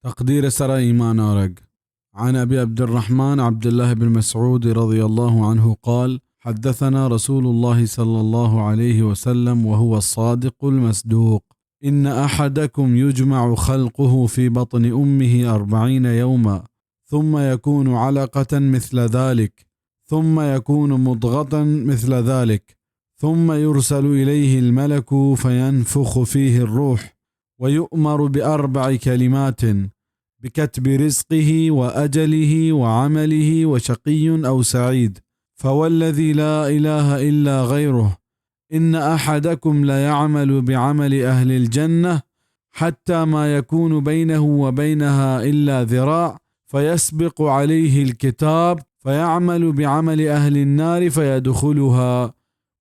تقدیر سرا ایمان آرگ۔ عن أبي عبد الرحمن عبد الله بن مسعود رضي الله عنه قال: حدثنا رسول الله صلى الله عليه وسلم وهو الصادق المصدوق: إن أحدكم يجمع خلقه في بطن أمه أربعين يوما، ثم يكون علقة مثل ذلك، ثم يكون مضغة مثل ذلك، ثم يرسل إليه الملك فينفخ فيه الروح، ويؤمر بأربع كلمات: بكتب رزقه وأجله وعمله وشقي أو سعيد، فوالذي لا إله إلا غيره، إن أحدكم ليعمل بعمل أهل الجنة حتى ما يكون بينه وبينها إلا ذراع، فيسبق عليه الكتاب فيعمل بعمل أهل النار فيدخلها،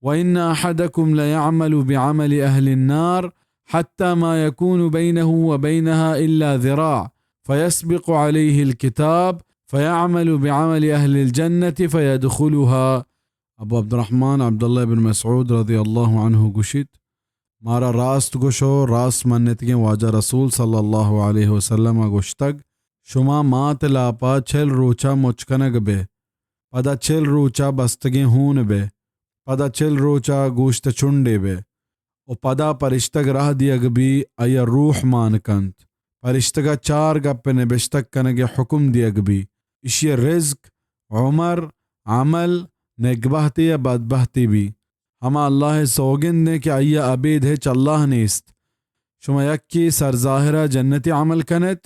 وإن أحدكم ليعمل بعمل أهل النار حتى ما يكون بينه وبينها إلا ذراع، فيسبق عليه الكتاب فيعمل بعمل أهل الجنة فيدخلها. ابو عبدالرحمن عبداللہ بن مسعود رضی اللہ عنہ گوشیت: مارا راست گوشو، راست منتگیں واجہ رسول صلی اللہ علیہ وسلم ءَ گوشتگ: شما مات لاپا چل روچا مچ کنگ بے، پدا چل روچا بستگیں ہون بے، پدا چل روچا گوشت چنڈے بے، و پدا پرشتگ راہ دیگ بی، آیا روح مان کنت۔ پرشتگا چار گپ نبشتگ کنگ حکم دیگ بی، اشی رزق، عمر، عمل، نگبہتی یا بدبہتی بی۔ ہما اللہ سوگندیں کہ آئی ءَ ابید ہچ اللہ نیست۔ شما یکے سرظاہر ءَ جنتی عمل کنت،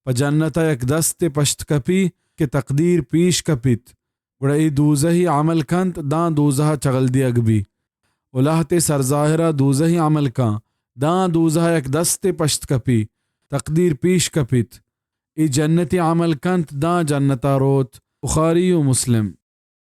پہ جنت ءَ یک دستے پشت کپی کہ تقدیر پیش کپیت، گڑا اے دوزہی عمل کنت، داں دوزہ ءَ چغل دیگ بی۔ و لہتے سرظاہر ءَ دوزہی عمل کن، داں دوزہ ءَ یک دستے پشت کپی، تقدیر پیش کپیت۔ اے جنتی عمل کنت، داں جنت ءَ روت۔ بخاری و مسلم۔